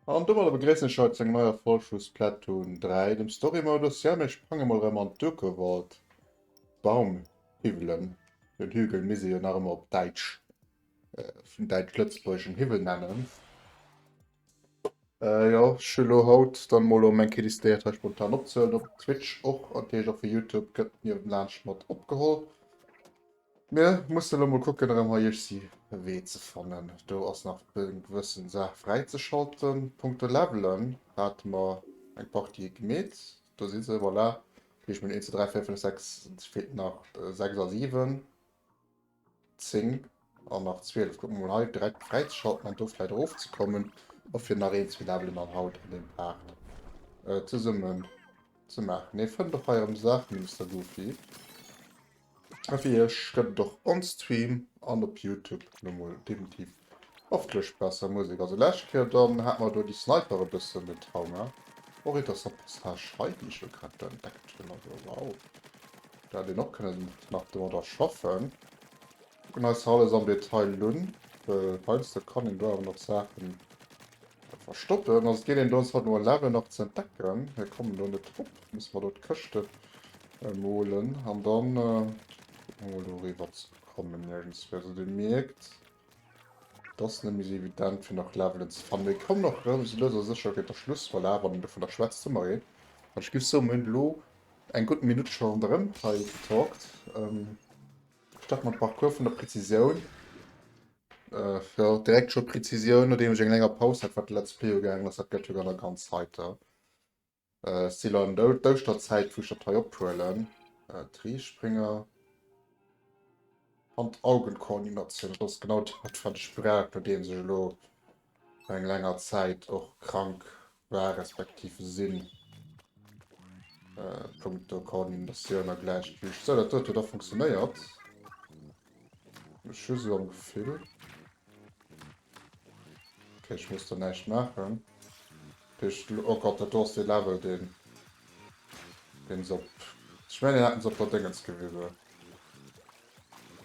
An domadder begréissen ech haut zu enger neier Folg vu Splatoon 3, dem Story-Modus. Ja, mir sprange mol erëm an d'Urgewald Baumhiwwelen. Den Hügel misst ee jo nach ëmmer op Däitsch, vun Däitsch-Lëtzebuergeschen Hiwwel nennen. Jo, ech hu lo haut dann mol erëm eng Kéier decidéiert hei spontan opzehuelen, op Twitch och, an natierlech och fir Youtube gëtt niewelaanscht mat opgeholl. Mir mussen elo mol kucken erëm hei iergsi e Wee ze fannen. Do ass nach eng gewëssen Saach fräizeschalten. Punkto Levelen hate mer eng Partie gemeet. Do si se, voilà. Dat heescht mir hunn 1, 2, 3, 4, 5, 6, et feelt nach 6 a 7, 10 an nach 12. Kucke mer mol hei direkt fräizeschalten an do vläicht erofzekommen a fir nach een, zwee Levelen dann haut an deem Part zesummen ze maachen. Ee fënnt och hei erëm Saachen, Mister Goofy. A fir iech gëtt et och on Stream an op Youtube lo mol definitiv hoffentlech besser Musek. Also lescht Kéier dann hat mer do déi Sniper e bëssen den Trauma. Och interessant Passage hei déi ech lo grad do entdeckt hunn. Also wow. Da hätt een och kënnen nach domadder schaffen. Kucken eis alles am Detail un, well heiansdo kann een do awer nach Saachen verstoppen. Also et geet een do ons haut no e Level nach ze entdecken. Mir kommen do net drop. Musse mer do d'Këschte molen an dann kucken mer mol do eriwwer ze kommen iergendswéi. Also dir mierkt, et ass net méi esou evident fir nach Levelen ze fannen. Mir kommen och erëm esou lues a sécher géint der Schluss, voilà, wann een dovunner schwätzt, hu mer een. An ech géif soen, mir hunn elo eng gutt Minutt scho ronderëm hei getalkt. Starte mer de Parcours vun der Präzisioun. Jo, direkt scho Präzisioun, nodeem ech eng länger Paus hat, wat de Let's Play ugaangen ass, dat gëtt jo dann der ganz heiter. Ech si lo an der Ouschterzäit, wou ech dat hei ophuelen. Triespringer. Hand-Augen-Koordinatioun, dat ass genau dat, wat ech brauch, nodeems ech elo eng länger Zäit och krank war, respektiv sinn. Punkto Koordinatioun a Gläichgewiicht. Sou, dat huet jo da funktionéiert. Ech hu sou am Gefill. Okay, ech muss do näischt maachen. Oh Gott, dat do ass dee Level, deen, deen se op, ech mengen, deen haten se op der Déngens gewisen,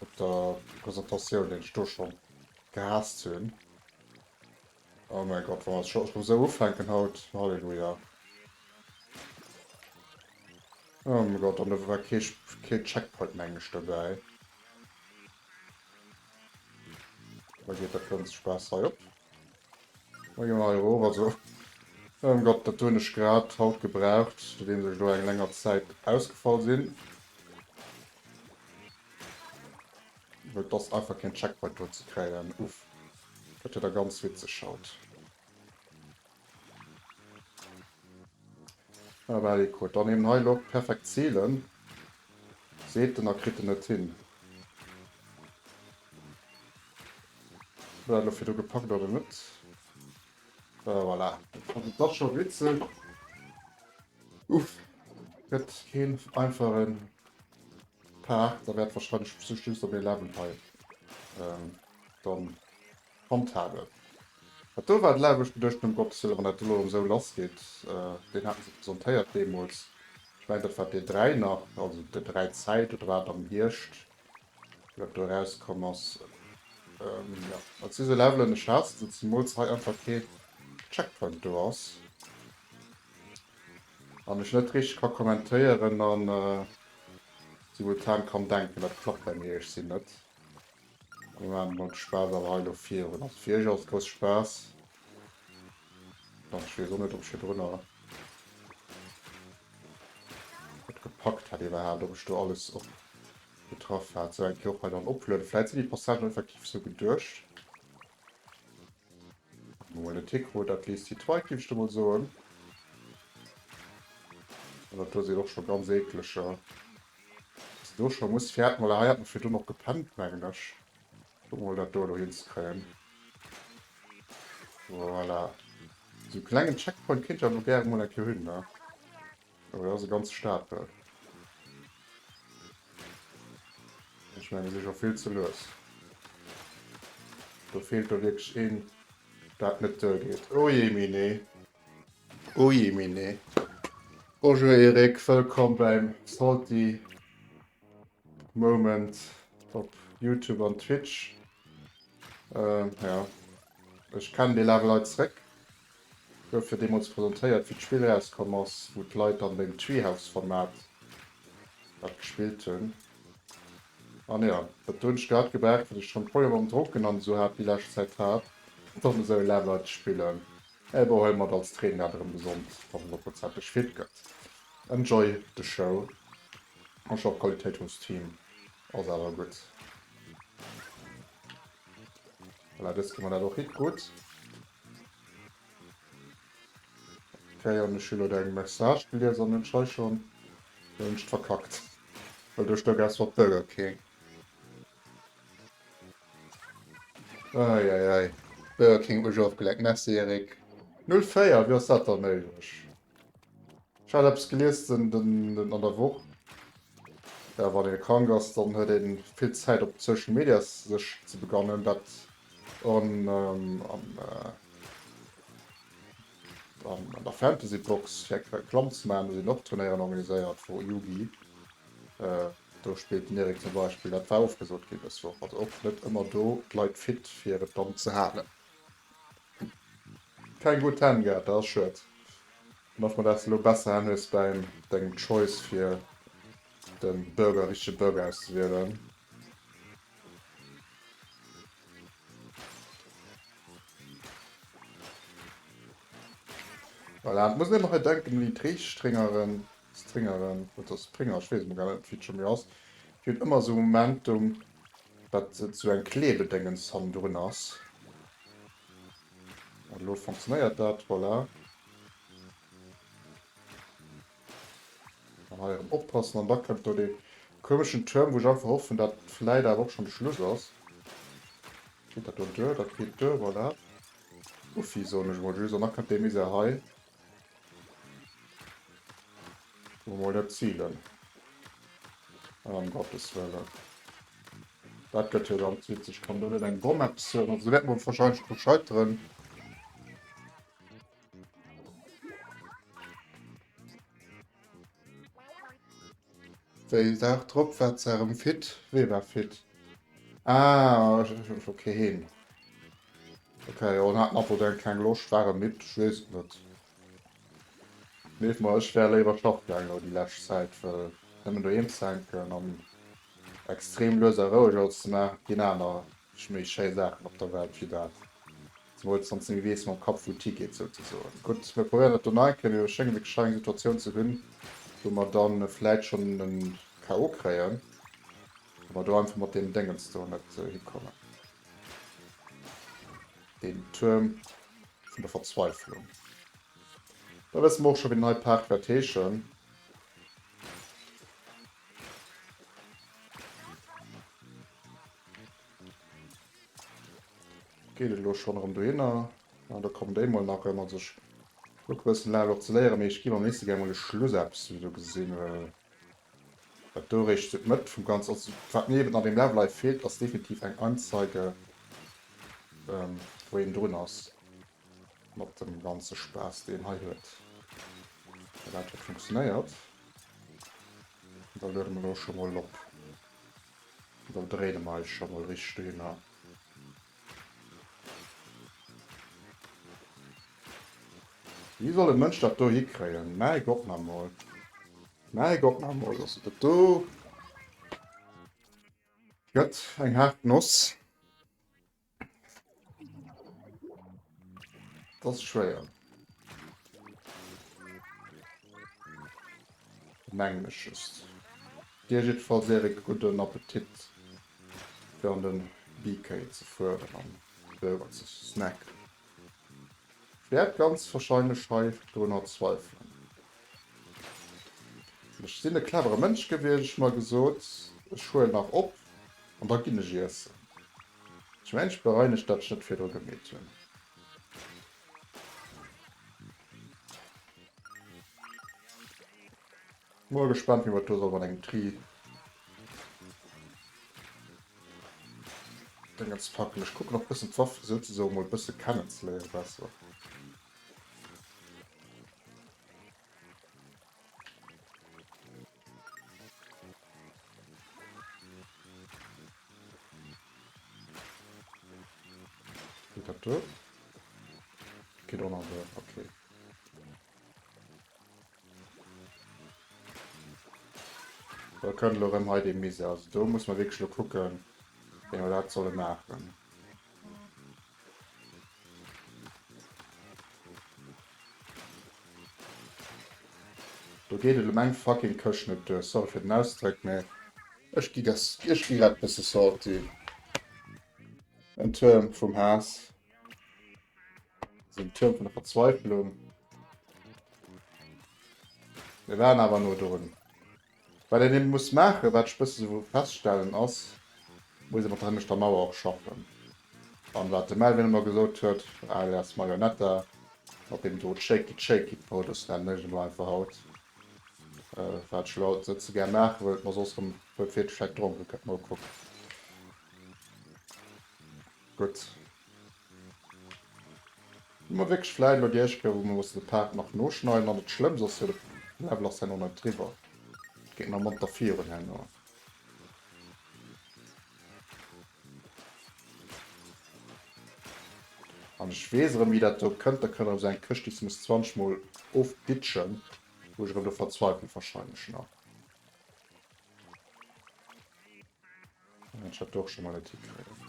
op der Presentatioun, deen ech do schonn gehaasst hunn. Oh mäi Gott, wa mer scho esou ufänken haut, Halleluja. Oh mäi Gott, an do war kee, kee Checkpoint, mengen ech, dobäi. Da geet dat ganze Spaass hei op. Da gi mer hei erof. Also, oh Gott, dat hunn ech grad haut gebraucht, nodeems ech elo eng länger Zäit ausgefall sinn. Well et ass einfach keen Checkpoint do ze kréien. Uff, dat huet da ganz witzeg haut. Ah, well écoute, dann eben hei elo perfekt zielen. Seet en a kritt en net hin. Huet dat elo virdu gepackt oder net? Ah, voilà. Also, dat ass scho witzeg. Uff. Gëtt keen einfachen Part. Da wäert wahrscheinlech sech just op ee Level hei ähm, dann handhaben. Dat do war de Level, wou ech geduecht hunn, um Gottes Wëllen, wann dat elo erëm esou lass geet, deen haten se presentéiert deemools, ech mengen dat war d'E3 nach, also d'E3 Zäit oder war et am Hierscht, wou dat do erauskomm ass. Jo, dat si sou Levelen, ech haasse se, zemools hei einfach kee Checkpoint do ass an ech net richteg ka kommentéieren an simultan kann denken, dat klappt bei mir, ech sinn net. Mir maachen mol de Spaass awer hei elo virun. Also fir iech ass et grousse Spaass. Ech weess och net, ob ech virdrunner et gepackt hätt iwwerhaapt, ob ech do alles och getraff hat. Sou eng Kéier och hei dann oplueden. Vläit sinn déi Passagen effektiv sou geduecht. Mol net hikrut, at least he tried, géif ech do mol soen. An dat do sinn och scho ganz eekleger. Dass do scho muss fäerten, well hei hat mer virdrun och gepennt, mengen ech. Kucke mol dat do elo hinzekréien. Voilà. Sou e klengen Checkpoint kéint ech awer gäre mol eng Kéier hunn, ne? Oh, dat ass e ganze Stapel. Ech mengen, mir si scho vill ze lues. Do feelt do wierklech een, dat net duergeet. Oh jee mine. Oh jee mine. Bonjour Eric, wëllkomm beim Salty Moment op Youtube an Twitch. Ähm, ja. Ech kennen déi Level hei zréck. Gouf jo deemools presentéiert wéi d'Spill erauskomm ass, wou d'Leit dann beim Treehouse-Format dat gespillt hunn. An jo, dat do hunn ech grad gebraucht, well ech schonn Problemer mam Dronken an esou hat déi lescht Zäit hat, dann esou e Level hei ze spillen. Mee bon, huele mer et als Training dat erëm gesond a honnertprozenteg fit gëtt. Enjoy the show. An ech hoff d'Qualitéit vum Stream ass awer gutt. Voilà, dës kéier mer dat och hikrut. Okay, an ech hu lo deng Message gelies an hunn hei schonn do hunn ech et verkackt. Well do stoung eppes mat Burger King. Eieiei. Burger King huet mech ofgelenkt. Merci Eric. 04, wéi ass dat da méiglech? Ech hat eppes gelies den, den, den an der Woch. Ja, wann ee krank ass, dann huet ee vill Zäit op Social Medias sech ze begannen. Dat an, ähm, an, äh, an, an der Fantasy Box fir eng Reklamm ze maachen. Do sinn och Turnéieren organiséiert vu Yugi. Äh, do spillt den Eric zum Beispill. Dat war ofgesot ginn dës Woch. Also och net ëmmer do d'Leit fit fir et dann ze halen. Keng gutt Hänn gehat, dat ass schued. Dann hoffe mer dass de lo besser Hänn hues beim dengem Choice fir den Burger, richtege Burger auszewielen. Voilà, et muss een ëmmer hei denken un déi Treestringeren, Stringeren oder Springer, ech weess emol gar net wéi et scho méi ass, déi hunn ëmmer esou Momentum, dat esou eng Klebedéngens hannendrun ass. An elo funktionéiert dat, voilà. An hei erëm oppassen an da kënnt do dee komeschen Tuerm, wou ech einfach hoffen, dat vläit awer och schonn de Schluss ass. Geet dat do duer? Dat geet duer, voilà. Uffi, soen ech emol just. An da kënnt dee Misär hei. Wou mol net zilen. Ëm Gottes Wëllen. Dat gëtt jo ganz witzeg. Kann do net eng Bomm eppes huelen? Also do wäerte mer wahrscheinlech dru scheiteren. Wéi Dag drop war ze erëm fit. Wee war fit? Ah, okay, heen. Okay, jo, en hat nach wohl keng Loscht, war e midd, ech weess et net. Gleef mer, ech wär léiwer schaff gaangen elo déi lescht Zäit, well nëmmen doheem ze hänken an extrem lues a roueg alles ze maachen, et ginn aner méi schéi Saachen op der Welt wéi dat. Zemools wann s de méi weess mam Kapp wou et higeet souzesoen. Gutt, mir probéieren dat do nach eng Kéier, mee mir schénge wierklech hei eng Situatioun ze hunn, wou mer dann vläit schonn en KO kréien, wa mer do einfach mat deem Déngens do net hikommen. Den Tuerm vun der Verzweiflung. Da wësse mer och scho wéi den nei Park wäert heeschen. Geet et elo schonn erëm dohinner? Ah, da kommen déi mol nach erëm. Also ech kucke bëssen Level och ze léieren, mee ech gi am léifste gär mol de Schluss eppes esou gesinn, well Wat do eréischt sou d'Mëtt vum Ganzen ass. Wat mir eben an deem Level hei feelt, ass definitiv eng Anzeige, wou een drun ass mat dem ganze Spaass, deen een hei huet. Well dat huet funktionéiert. Da luede mer elo scho mol op. Da dréine mer eis scho mol richteg dohinner. Wéi soll e Mënsch dat do hikréien? Mäi Gott nach emol. Mäi Gott nach emol, also dat do gëtt eng haart Noss. Dat ass schwéier. Mengen ech just. Dir jiddefalls Eric gudden Appetit fir an den BK ze fueren an Burger ze snacken. Ech wäert ganz wahrscheinlech hei drunner zweifelen. Ech sinn e clevere Mënsch gewiescht, ech mer gesot, ech huelen nach op an da ginn ech iessen. Ech mengen ech bereien ech dat ech net virdru gemeet hunn. Mol gespannt wéi mer do soll mat engem Tri Dingens packen. Ech kucken och bëssen d'Waff souzesoen mol bësse kennenzeléieren besser. Geet dat duer? Geet och nach duer, okay. Da kënnt elo erëm hei dee Misär. Also do muss mer wierklech elo kucken, wéi mer dat solle maachen. Do geet et ëm eng fucking Këscht net duer. Sorry fir den Ausdréck, mee ech gi gas, ech gi grad bësse salty. En Tuerm vum Haass. Also en Tuerm vun der Verzweiflung. Mir waren awer no drun. Wat een eben muss maachen, wat ech bësse sou feststellen, ass, muss ee mat der hënneschter Mauer och schaffen. An wat de Melvin ëmmer gesot huet, alias Marionetta, mat deem do Shaky Shaky Modus nennen ech en elo einfach haut, wat ech elo haut net ze gär maachen, well et mer soss erëm wuertwiertlech vläicht dronke gëtt. Mol kucken. Gutt. Hu mer wierklech vläit elo déi éischt Kéier, wou mer mussen de Part nach noschneiden. An dat Schlëmmst ass jo, de Level ass herno net driwwer. Et geet nach monter virun herno. An ech weess erëm, wéi dat do kënnt. Da kënnt erëm esou eng Këscht, déi s de muss 20 Mol ofditschen, wou ech erëm do verzweifelen wahrscheinlech nach. Ech hat och schon mal net hikréien.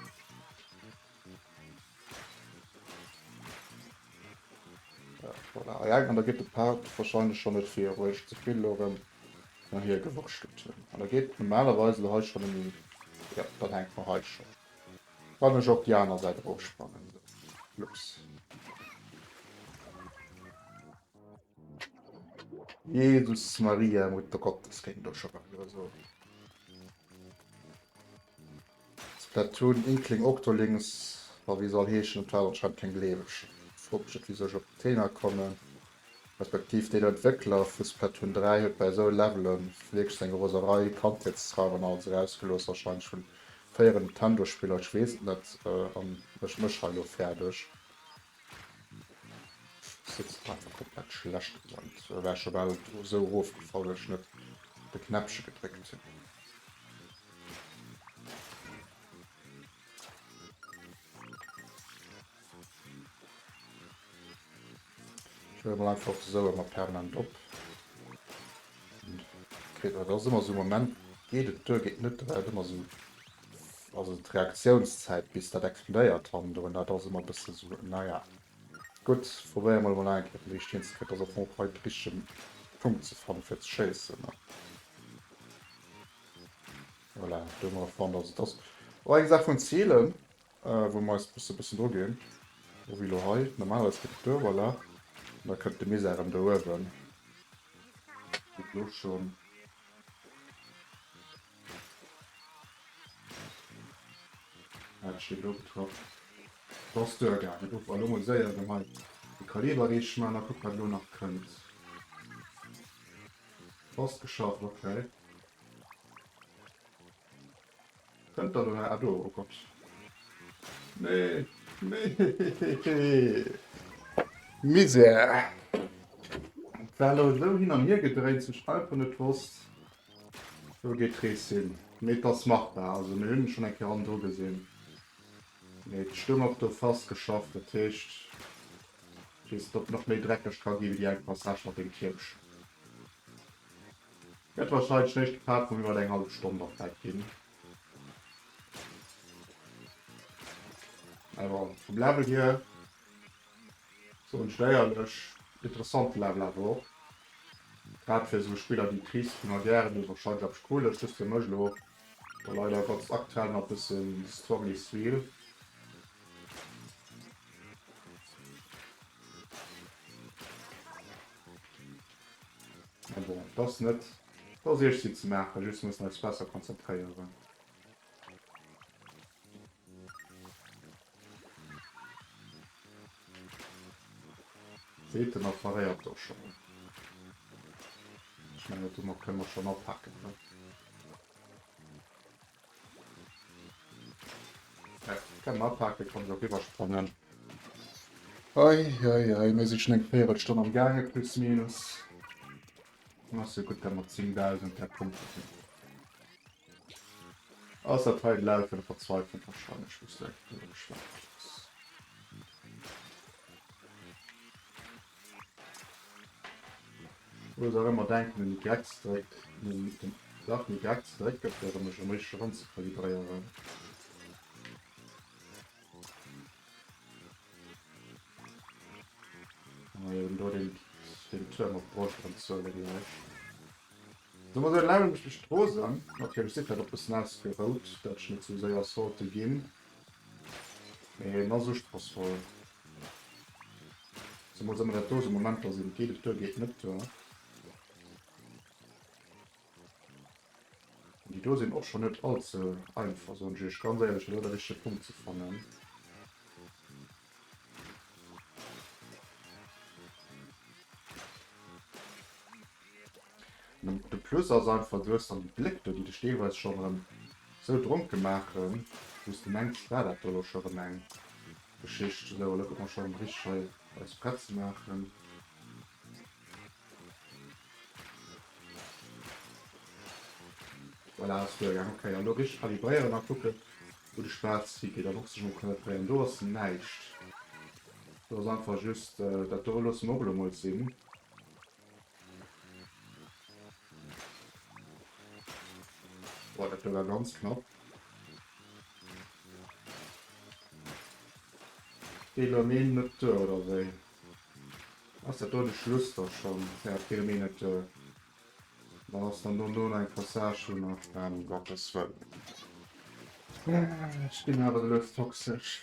Ja, voilà. Ja, an da geet de Part wahrscheinlech schon net vir, wou ech ze vill lo erëm nach hier gewurschtelt hunn. An da geet normalerweis lo hei schon ëm ja, dann hänkt mer hei schon. Kann ech op déi aner Säit erofsprangen. So. Flups. Jesus Maria, Mutter Gottes, géing do scho bal elo soen. Splatoon, Inkling, Octolings, a wéi se all heeschen, et war anscheinend keng Gleeweg. Fro mech net wisou ech op d'Thema kommen, respektiv deen Entwéckler vu Splatoon 3 huet bei esou Levelen wierklech seng Roserei, Kandheetstraum an alles erausgelooss, wahrscheinlech vun fréieren Nintendo-Spiller, ech weess et net, an mécht mech hei elo fäerdeg. Sëtzt einfach komplett schlecht am Moment. Da wär ech scho bal esou erofgefall, well ech net de Knäppche gedréckt hunn. Ech huele mol einfach esou ëmmer permanent op. Kritt, dat ass ëmmer esou, Moment geet et duer, geet net duer, dat ëmmer esou. Also d'Reaktiounszäit bis dat explodéiert hannendrun, dat ass ëmmer e bësse sou, naja. Gutt, probéiere mer emol eng Kéier riicht hinzekréien, dass am Fong och hei de richtege Punkt ze fanne fir ze schéissen. Voilà, do hu mer e fonnt. Also et ass och eng Saach vun Zielen, wou mer eis musse e bëssen dru ginn. Oh, wéi elo hei, normalerweis geet et duer, voilà. An da kënnt de Misär erëm do uewen. Elo schonn. Hat ech deen do getraff? Et ass duergaangen. Uff, a lo mol séier erëm hei de Kaliber riicht maachen a kucken, wat elo nach kënnt. Fast geschafft, okay. Kënnt da lo nach? Ah do, oh Gott. Nee, nee. Misär. Et war elo esou hin an hier gedréint, dass ech einfach net wosst, wou geet d'Rees hin. Mee et ass machbar, also mir hunn schonn eng Kéier hannendru gesinn. Mee et stoung och do fast geschafft, dat heescht, ech weess net, ob et nach méi dreckeg ka gi wéi déi eng Passage mat deem Tiermchen. Gëtt wahrscheinlech den éischte Part vun iwwer eng hallef Stonn da vläit ginn. Awer vum Level hier soen ech éierlech, interessante Level awer och. Grad fir esou Spiller déi Krichsspiller gären hunn, wahrscheinlech eppes Cooles. Just fir mech elo da leider Gottes aktuell nach e bëssen struggly Spiel. Mä bon, et ass net, et ass iergsi ze maachen, just mussen eis besser konzentréieren. Seet en a paréiert och schonn. Ech mengen, domat kënne mer schonn apaken, ne? Ja, kann apaken, kann ech och iwwersprangen. Ei, ei, ei, mir si schon eng Véierelstonn am Gaange, plus minus. Ass jo gutt, dat mat 10.000 där Punkte sinn. Ass dat hei laut fir de Verzweiflung wahrscheinlech, wou s du eng Kéier drüber geschwat hues. Muss och ëmmer denken un déi Drecksdréck, den. Dach méi direkt ze drécken, fir erëm mech erëm richteg eranzekalibréieren. Ah, jo, do den, den Tuerm op Broscht erëm zuele gläich. So, mat der Level mech mech rosen. Natierlech si vläicht och bëssen ausgerout, dat ech net sou séier sollte ginn. Mee en ass usprochsvoll. Zemools ëmmer dat do sou Momenter sinn, geet et duer, geet net duer. Déi do sinn och schon net all ze einfach, soen ech iech ganz éierlech, fir do de richtege Punkt ze fannen. De Plus ass einfach, du hues dann déi Bléck do, déi dech deelweis schon erëm sou dronke maachen, wou s de mengs, war dat do elo scho erëm eng Geschicht. Esou, elo kënne mer schon richteg hei eis prett ze maachen. Voilà, ass duergaang. Okay, an do richteg kalibréieren a kucken, wou de Spatz higeet an och sech mol kalibréieren. Do ass näischt. Do ass einfach just, dat do loosse mer och elo mol sinn. Boah, dat do war ganz knapp. Geet elo méi net duer, oder wéi? Ass dat do de Schluss da schonn? Ja, et geet ëm een net duer. Dann ass dann dono nach eng Passage wou nach, ëm Gottes Wëllen. Ech ginn awer lues toxesch.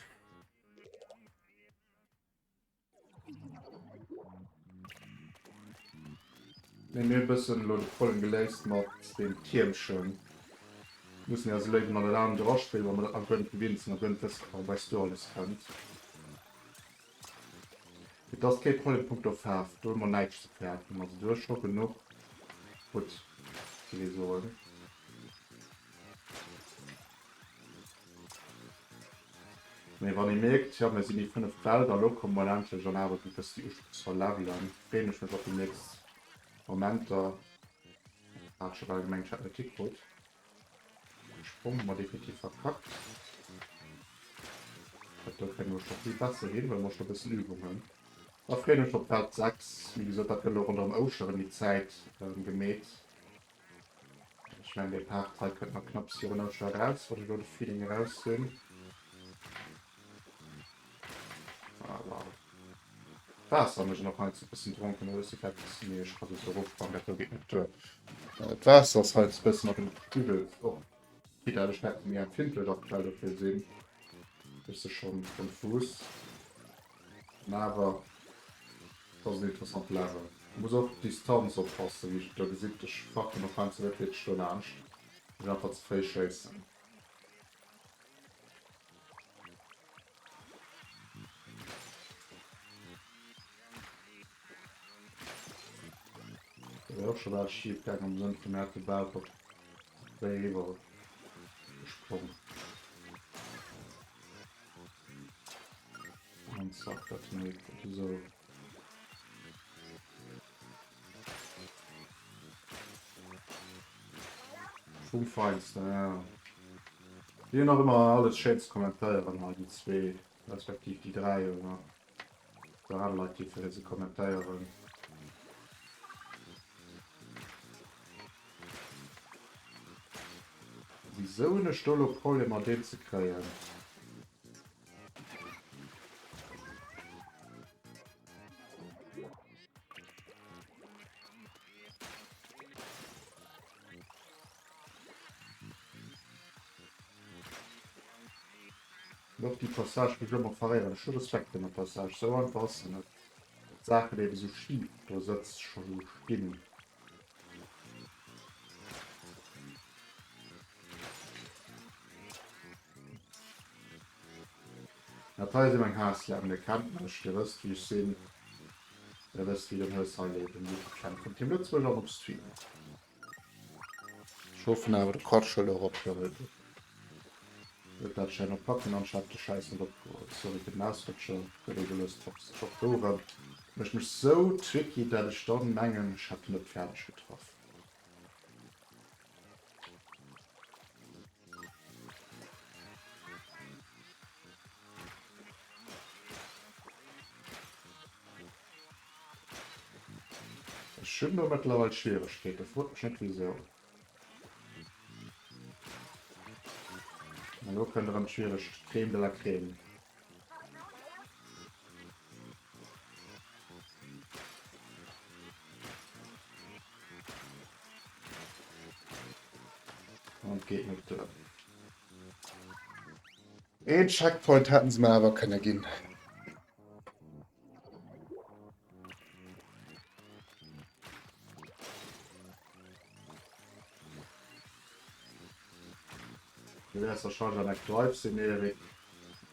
Mee mir hu bëssen elo de Problem geléist mat deem Tiermchen. Mussen ja sou léif mat Alarm draspillen, wa mer dat nach guer net gewinnt sinn a guer net wëssen, wat op eis do alles kënnt. Et ass kee Problem punkto Faarf, do hu mer näischt ze fäerten. Also do ass scho genuch gutt, géif ee soen. Mee wann ee mierkt, jo mir sinn déi fënneft Welt a lo komme mer endlech an awer déi bëssi usprochsvoll Levelen, freeën ech mech op déi nächst Momenter. Hat scho bal gemengt, ech hätt net hikrut. De Sprong hu mer definitiv verkackt. Dat do kréie mer scho vill besser hin, well mer scho e bëssen Übung hunn. Da freeën ech mech op Welt 6. Wéi gesot, dat gëtt elo ronderëm Ouschteren déi Zäit gemeet. Ech mengen, dee Part hei kënnt nach knapps virun Ouschter eraus, wann ech elo de Feeling eraus hunn. Ah, wow. D'Waasser mécht nach heiansdo e bëssen dronken, oder ech si vläicht e bëssen, nee, ech ka souwisou erofsprangen, dat do geet net duer. D'Waasser ass heiansdo e bëssen op den Übel, och quitte dat ech vläicht méi empfindlech aktuell dofir sinn, bësse schonn konfus, an awer et ass en interessant Level. Muss och op d'Distanz oppassen, wéi der gesitt, ech facken och heiansdo net wierklech dolaanscht, well ech einfach ze fréi schéissen. Dat wär och scho bal schief gaangen am Sënn vun mir hätte bal op wéi eriwwer gesprong. An zack, dat méi esou. Vum Feinsten, ja. Déi hunn och ëmmer alles schéin ze kommentéieren hei, déi zwee, respektiv déi dräi, oder déi aner Leit, déi fir se kommentéieren. Wisou hunn ech do elo Problemer, deen ze kréien? Och déi Passage muss ech ëmmer veréieren. Ech hu Respekt virun der Passage. Sou einfach ass se net. D'Saachen eben sou schif do sëtz scho sou stinn. Dat hei ass eben eng Haasslevel. Dir kennt mech, dir wësst wéi ech sinn. Dir wësst wéi den Hues hei leeft, den Youtube-Channel vun Team Lëtzebuerg an op Stream. Ech hoffen awer de Quatsch hëlt och op fir huet dat schéin op packen an ech hat de Schäiss net opgeholl. Sorry fir den Ausrutscher, gëtt ebe lues toxesch. Och do erëm mécht mech sou tricky dat ech dann mengen ech hätt net fäerdeg getraff. Ech hunn do mëttlerweil Schwieregkeeten, frot mech net wisou. Elo kënnt erëm d'schwiereg Crème de la Crème. An et geet net duer. Een Checkpoint hätten se mer awer kënne ginn. Du wäers wahrscheinlech an Drive sinn, Erik.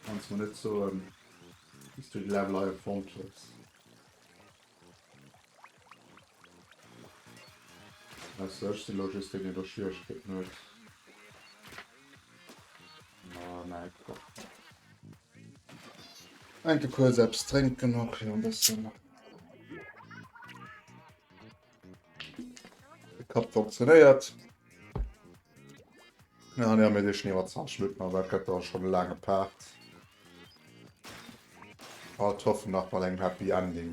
Kanns mer net soen, wéi s du de Level hei fonnt hues. Ausser ech sinn elo just deen, deen do Schwieregkeeten huet. Ma nee, komm. Enke kuerz eppes drénken och fir e bëssen. De Kapp funktionéiert. Ja, ne, mir sinn iwwer 20 Minuten, aber dat gëtt da schon e laange Part. Alt hoffen nach mat engem Happy Ending.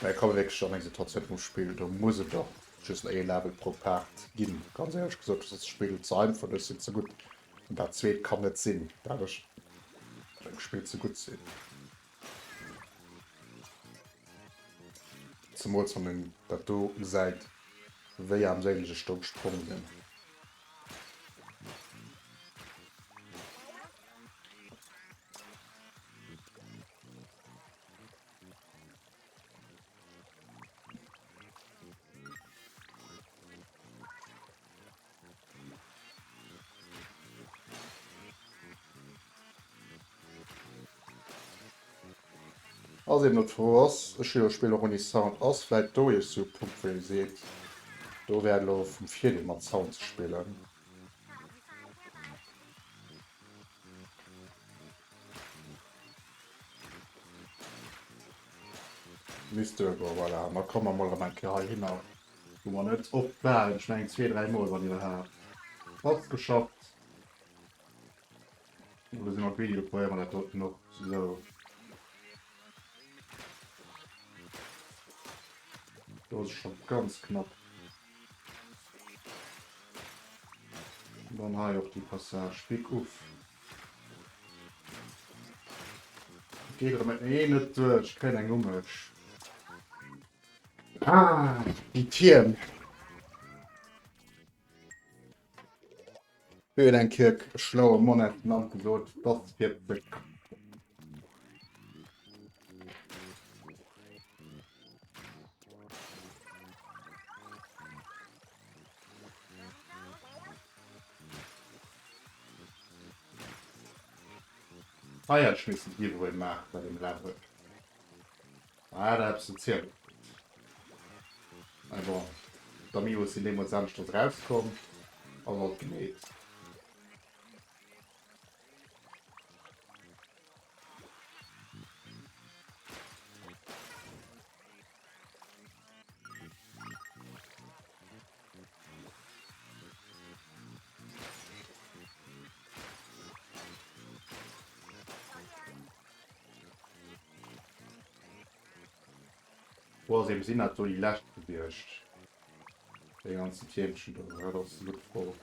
Mä komme wierklech an eng Situatioun vum Spill, do muss et och just ee Level pro Part ginn. Ganz éierlech gesot, ass das Spill ze einfach, ech sinn ze gutt. An dat zweet kann net sinn, dat ech dem Spill ze gutt sinn. Zemools wann een dat do gesäit, wéi armséileg ech do gesprong sinn. Ass eben och d'Fro, ass, ech hu jo Spill och ouni Sound, ass vläit do iech sou e Punkt wou ee seet, do wär et elo vum Virdeel mat Sound ze spillen. Misst duergoen, voilà. An da komme mer mol erëm eng Kéier heihinner, wou mer net oft waren. Ech mengen zwee, dräi Mol, wann iwwerhaapt. Ass geschafft. Elo si mer greedy, elo probéiere mer dat doten och. Sou. Do ass et scho ganz knapp. Dann hei och déi Passage. Pick uff. Geet erëm ee net duer, ech kréien eng um mech. Ah, déi Tierm. Wéi huet eng Kéier e schlaue Mann aus dem Land gesot, dass fir ze. Hei hätt ech missen Giveaway maachen bei deem Level. Ah, da hätt se ziel. Mais bon, d'Amiibos sinn deemools aneschters erauskomm, ass alt gemeet. Wo ass eben sinn dat do déi lescht gewiescht? Déi ganzen Tiermchen do, dat ass eng gutt Fro.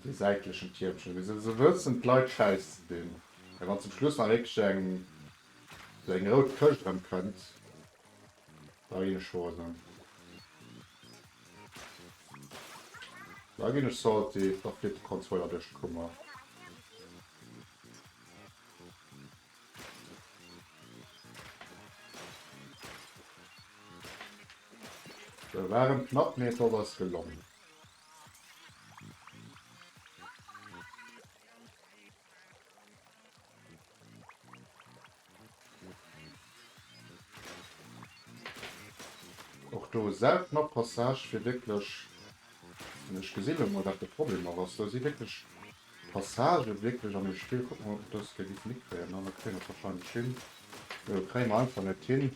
Déi säitlechen Tiermchen, wéi se se wëssen d'Leit schäiss ze dinn. Well wann zum Schluss nach wierklech eng sou eng rout Këscht erëmkënnt, da ginn ech rosen. Da ginn ech salty, da flitt de Controller duerch d'Kummer. Sou, war erëm knapp, mee et ass eis gelongen. Och do seltener Passage fir wierklech, an ech gesinn elo mol wat de Problem och ass, do si wierklech Passagë wierklech an dem Spill, kucke mer ob mer dës Kéier géifen hikréien, an da kréie mer et wahrscheinlech hin, jo kréie mer einfach net hin,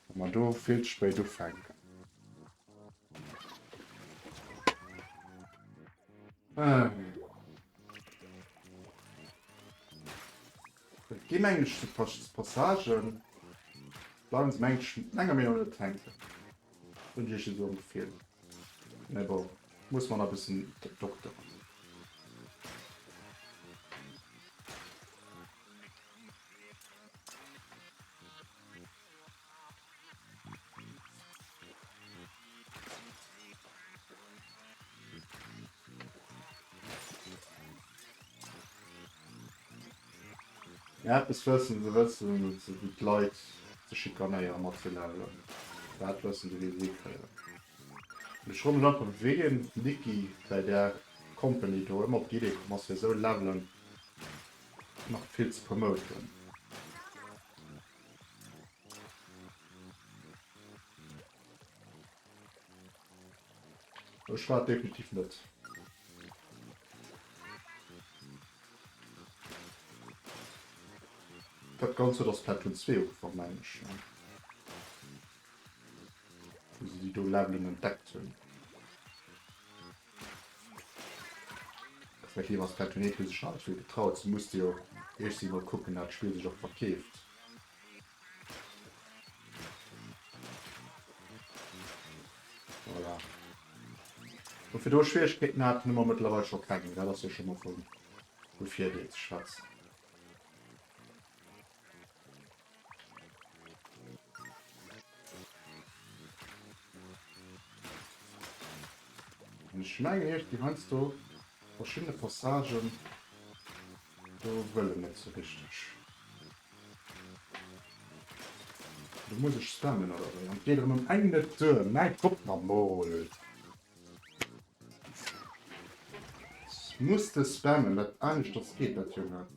well mer do vill ze spéit ufänken. Et gi mengen ech sou Passagen, bleiwen se mengen ech menger Meenung no net hänken. Hunn ech esou am Gefill. Mee bon, muss mer nach e bëssen dokteren. Ja, eppes wëssen se wëssen se wéi d'Leit ze schikanéieren mat ze levelen. Dat wëssen se wéi se kréien. An ech froe mech einfach wéi den Niki bäi där Company do ëmmer op d'Idee komm ass fir esou Levelen nach vill ze promoten. Ech war et definitiv net. Dat Ganzt huet a Splatoon 2 ugefaang, mengen ech, wou se déi do Levelen entdeckt hunn. Respektiv a Splatoon 1 hu se sech nach net vill getraut. Se musste jo eescht si mol kucken, dat d'Spill sech och verkeeft. Voilà. Wofir do Schwieregkeeten haten, hu mer mëttlerweil scho keng méi. Dat ass jo scho mol vu vu Virdeel ze schwätzen. An ech mengen iergendwéi heiansdo verschiddene Passagen do wëllen net sou richteg. Do muss ech spammen oder wéi? An geet erëm ëm eng net duer. Mäi Gott nach mol. Muss de spammen, dat aneschters geet dat jo net.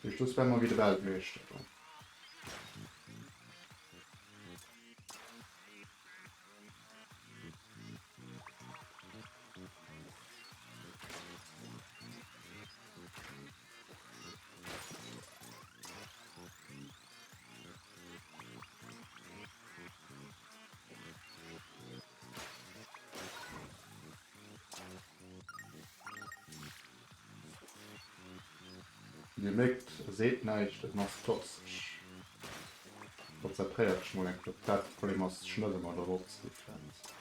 Ech do spammen wéi de Weltmeeschter. Dir mierkt, e seet näischt, en ass toxesch. Konzentréiert dech mol eng Kéier op dat. Problem ass, ech net ëmmer dorop ze defense.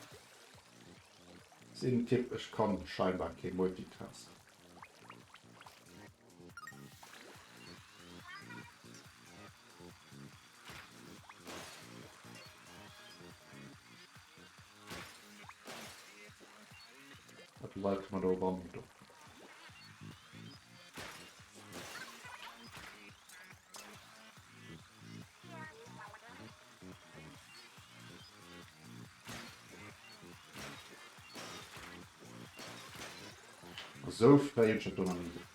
Sinn Tipp, ech kann scheinbar kee Multitask. Mëttlerweil kann man do ran. Esou fréi hunn ech dat do nach ni gesinn.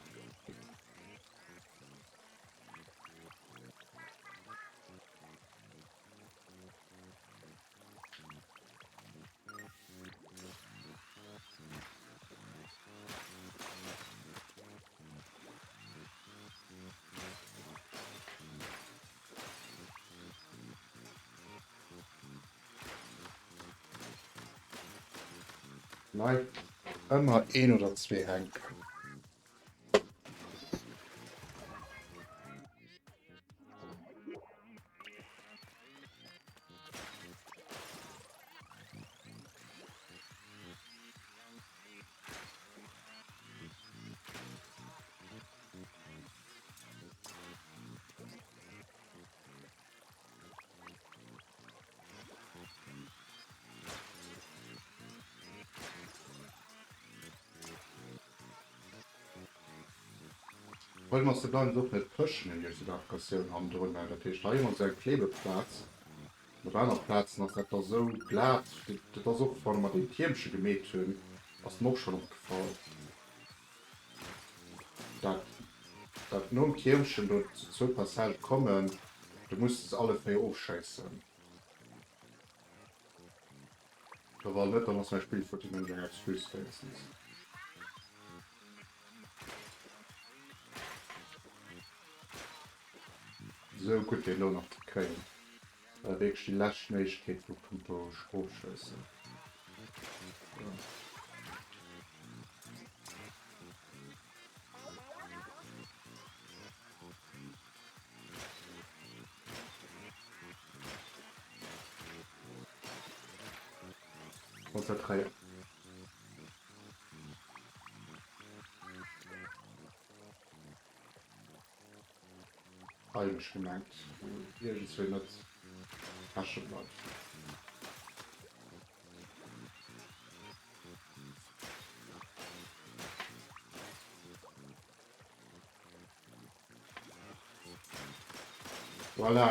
Bleift ëmmer een oder zwee hänken. Problem ass, se bleiwen och net pëschen un duerch Applikatioun hannendrun. Dat heescht, hei hu mer esou eng Klebeplaz. Op aner Plazen ass dat da sou glat, dat ass och wann mer deen Tiermche gemeet hunn, ass mer och schonn opgefall, dat dat nom Tiermchen do zu zwou Passage kommen, do muss de se alle 4 ofschéissen. A wann net, dann ass mäi Spill futti, dann hunn ech eng Excuse wéinstens. Sou gutt deen do nach ze kréien. War wierklech déi lescht Méiglechkeet vu punkto Strofschëssen. Konzentréieren. Eigentlech gemengt, wou iergendzwéi net peche bleift. Voilà.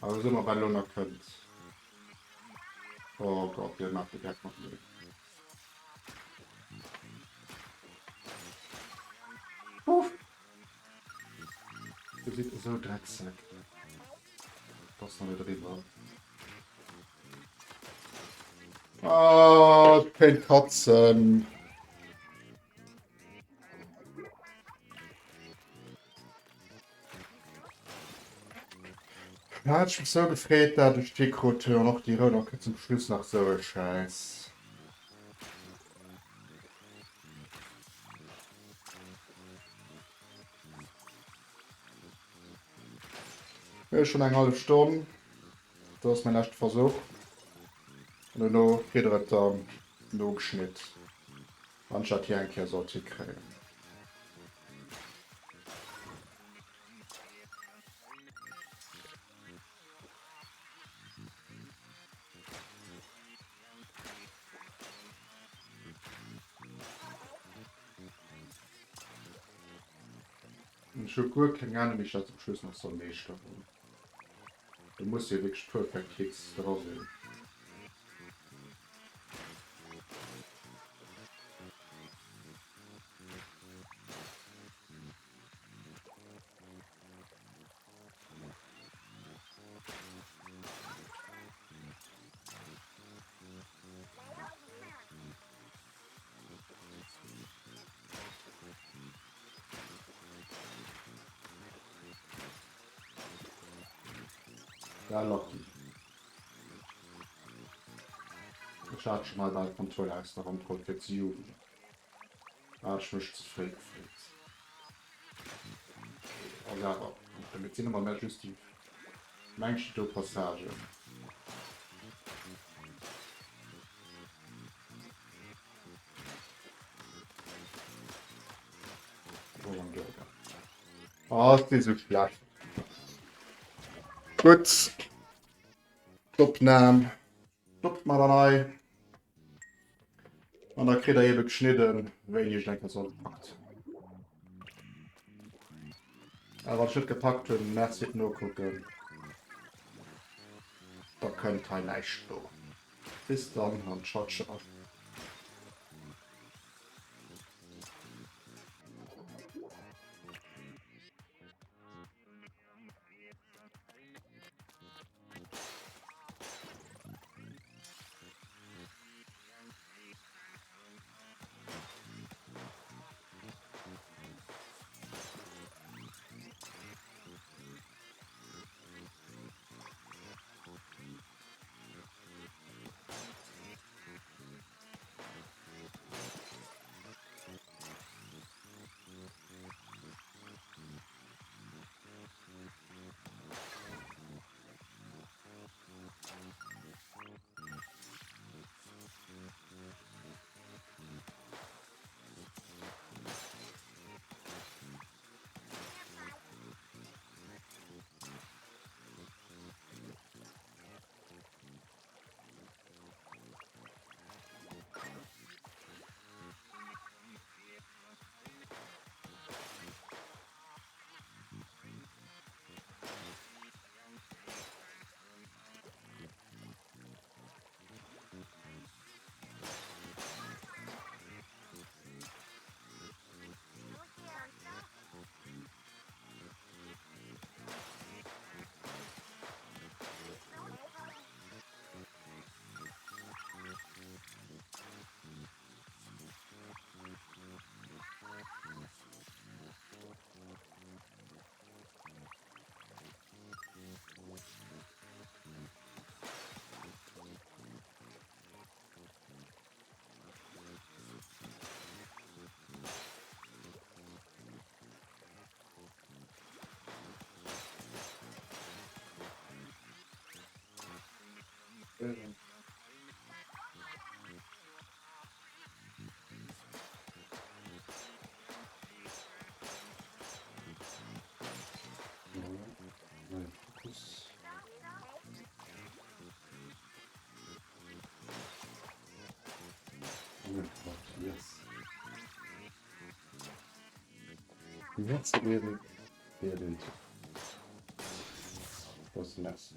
Awer soe mer, wat elo nach kënnt. Oh Gott, dir maacht de Geck mat mir. Puff. Dir sidd esou Drecksäck. Dat ass nach net eriwwer. Ah, ech kéint katzen. Da hat ech mech sou gefreet, dat ech déi krut hunn an och déi rout an kritt zum Schluss nach sou e Schäiss. Mir hu schonn eng hallef Stonn. Dat ass mäin leschte Versuch. An dono kritt der et dann nogeschnitt. Wann ech dat hir eng Kéier sollt hikréien. Ech hu guer keng Ahnung wéi ech dat zum Schluss nach soll meeschteren. Do muss jo wierklech perfect Hits dra sinn. War lucky. Ech hat schon mal bal d'Kontroll aus der Hand geholl fir ze jubelen. Da hat ech mech ze fréi gefreet. Okay, ass awer et sinn ëmmer mer just déi mengt do Passagen. Oh, ass déi sou schlecht. Gutt. D'Opnam stoppt mer dann hei. An da kritt der ebe geschnidden, wéini ech eng Kéier soll gepackt hunn. A wann ech net gepackt hunn, merci fir d'Nokucken. Da kënnt hei näischt no. Bis dann an ciao ciao. Merci Erik fir den Tipp. Grosse Merci.